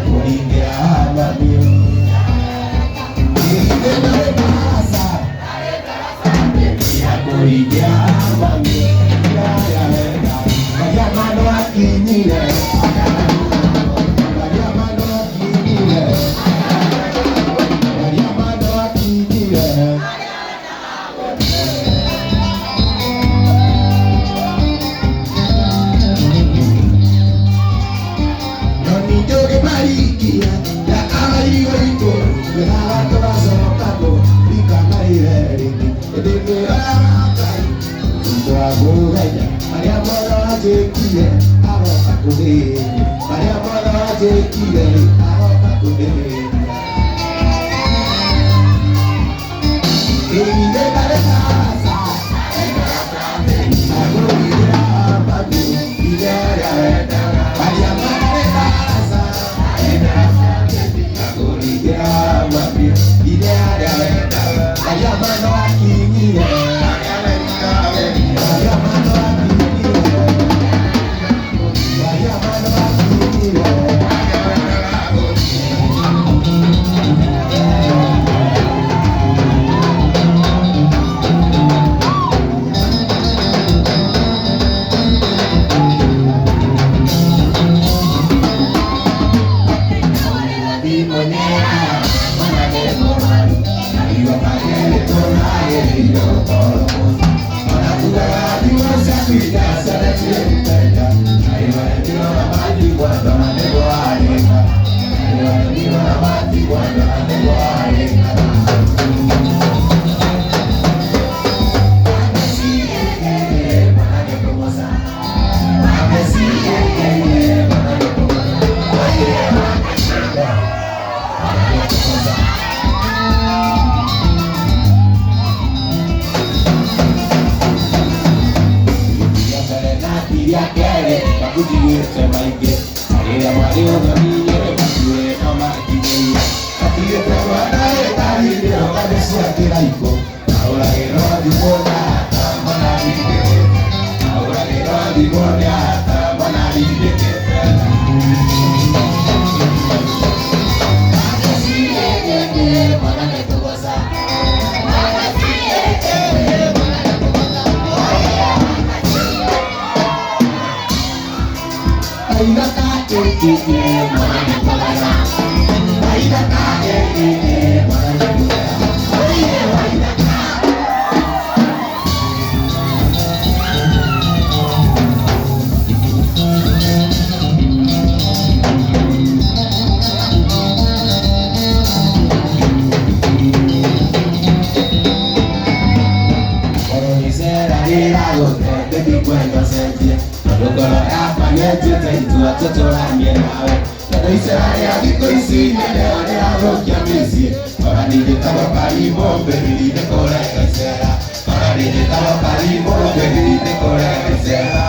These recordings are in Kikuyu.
Kũringĩra mami. Ithe ndarĩ ndaraca ya kũringĩra mami. Arĩa wendaga, arĩa mano akinyire, arĩa mano akinyire, arĩa mano akinyire. Noni ndũngĩmarikia ya airigo igũrũ, wĩra tũgacoka kũririkana rĩngĩ. Ĩndĩ mĩoyo ya Ngai thutha wa mũthenya, marĩa mothe wanjĩkire aroka kũthĩnia, marĩa mothe wanjĩkire aroka kũthĩnia. Ĩgithĩ ndarĩ ndaraca akũringĩra mami, ithe arĩa wendaga, arĩa matarĩ ndaraca akũringĩra mami, ithe arĩa wendaga, arĩa mano akinyire, arĩa mano akinyire, arĩa mano akinyire. Makutigĩte maingĩ rĩrĩa mwarĩ ũthoniire makuĩto makinyĩire matigĩte mwana ĩtarĩrio kanĩ cia kĩraikũ ahũragĩrwo thimũ na atamonarindĩkĩte, ahũragĩrwo thimũ na atamonarindĩkĩte. Ngoro yakwa nĩenjete itua tũtũranie nawe, tondũ icera rĩa thikũ ici nĩrĩo rĩrathũkia mĩciĩ. Ona ningĩtagwo karimũ mbĩrĩri-inĩ kũrenga icera, ona ningĩtagwo karimũ mbĩrĩri-inĩ kũrenga icera.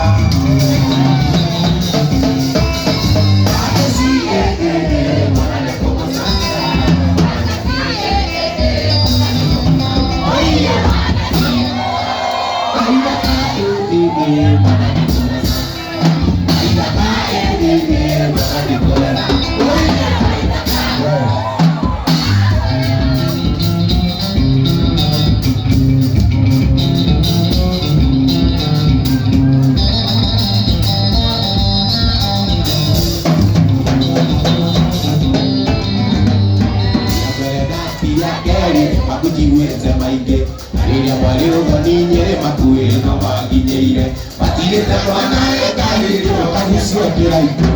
Makutigĩte maingĩ na rĩrĩa mwarĩ ũthoni nyĩrĩ makuĩtwo makinyĩire matigĩte mwana ĩkarĩrio kagucio kĩraikũ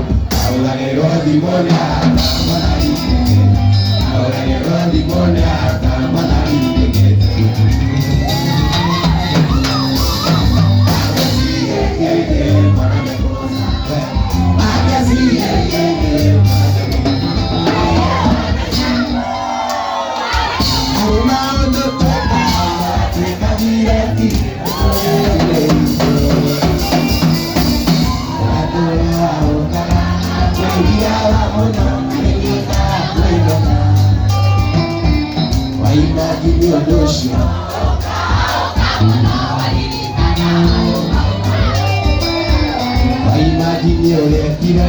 ahũragĩrwo thimũ nĩ atamonarindĩkĩte, ahũragĩrwo thimũ nĩ atamonarindĩkĩte. Waimagine ũrĩa ekire.